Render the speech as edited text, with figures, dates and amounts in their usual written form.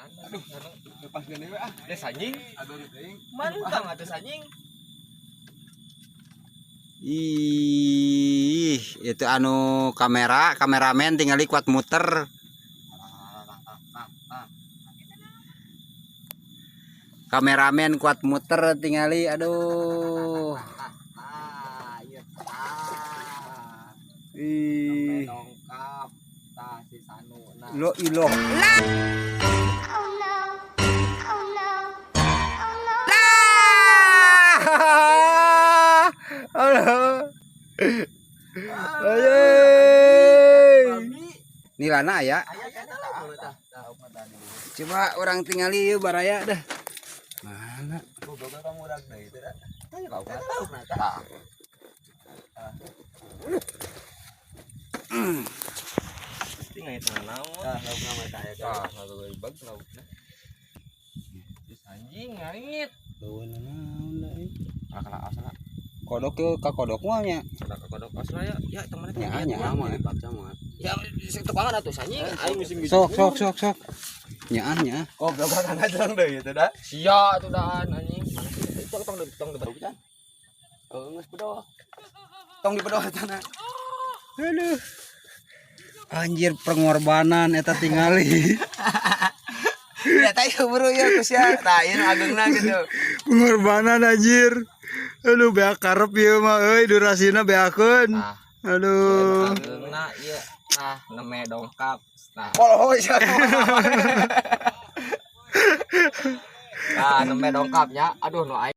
Aduh, Lepas gini we ah. Des anjing. Aduh teuing. Mantang atuh anjing. Ih, itu anu kamera, kameramen tinggal kuat muter. Kameramen kuat muter tingali, aduh. Ah, iya. Ah. Ih, Dongkap. Tah si Sanu. Nah. lo ilo. Oh no. Oh no. Oh no. Lah! Aduh. Ayey. Nilana ya. Aya kana lah tah. Coba orang tingali yeuh baraya dah. Mana? Goblok kamu urang deui teh. Tanya kau tahu nah tah. Tinggal itu naon. Tah laukna mah tah eta. Tah, lalu bag laukna. Terus anjing ngait. Beuweun naon da euy. Kalah asal. Kodok ke ka kodok mah nya. Kada ka kodok asal ya. Ya teman Nya nya mah. Ya tukang atuh anjing aing musim Sok sok sok sok. Nyaah nyaah. Goblok kan ngajreng deui teh da. Sia atuh daan anjing. Mana sih? Tong tong tong tong kan. Heeh, geus bedoh. Tong dibedoh tanah. Aduh. Anjir pengorbanan eta tingali. Ya tah ieu buru ieu ku sia. Tah ieu nu ageungna gitu. Pengorbanan anjir. Aduh beak karep ieu mah euy durasina beakeun. Tah, Aduh. ageungna ieu. Tah, neme dongkap. Tah, Poloho sia. tah neme dongkapnya. Aduh nu aing